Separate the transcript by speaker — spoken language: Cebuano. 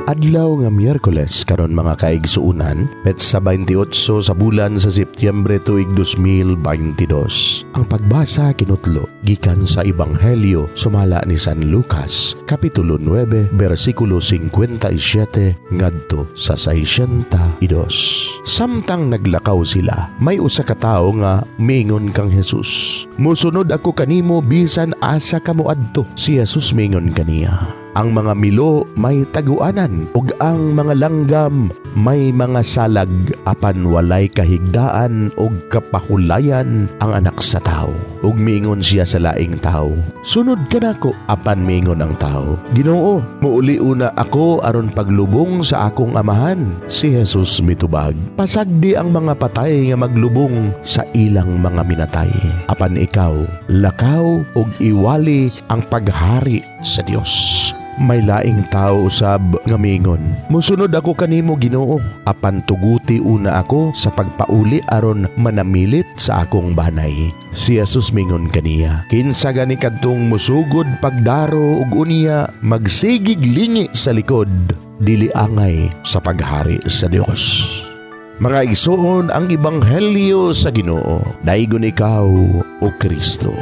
Speaker 1: Adlaw nga Miyerkules karon, mga kaigsuunan, petsa 28 sa bulan sa Setyembre, tuig 2022. Ang pagbasa kinutlo gikan sa Ebanghelyo sumala ni San Lucas, kapitulo 9, bersikulo 57 ngadto sa 62. Samtang naglakaw sila, may usa ka tawo nga miingon kang Jesus, "Musunod ako kanimo bisan asa ka moadto." Si Jesus miingon kaniya, "Ang mga milo may taguanan ug ang mga langgam may mga salag, apan walay kahigdaan ug kapahulayan ang Anak sa Tao." Ug miingon siya sa laing tawo, "Sunod ka nako." Apan miingon ang tawo, "Ginoo, muuli una ako aron paglubong sa akong amahan." Si Jesus mitubag, "Pasagdi ang mga patay nga maglubong sa ilang mga minatay. Apan ikaw, lakaw ug iwali ang paghari sa Dios." May laing tao usab nga miingon, "Musunod ako kanimo, Ginoo, apan tuguti una ako sa pagpauli aron manamilit sa akong banay." Si Jesus mingon kaniya, "Kinsa gani kadtong musugod pagdaro ug unya magsigig lingi sa likod, dili angay sa paghari sa Dios." Mga igsoon, ang ebanghelyo sa Ginoo. Daygon ikaw, o Kristo.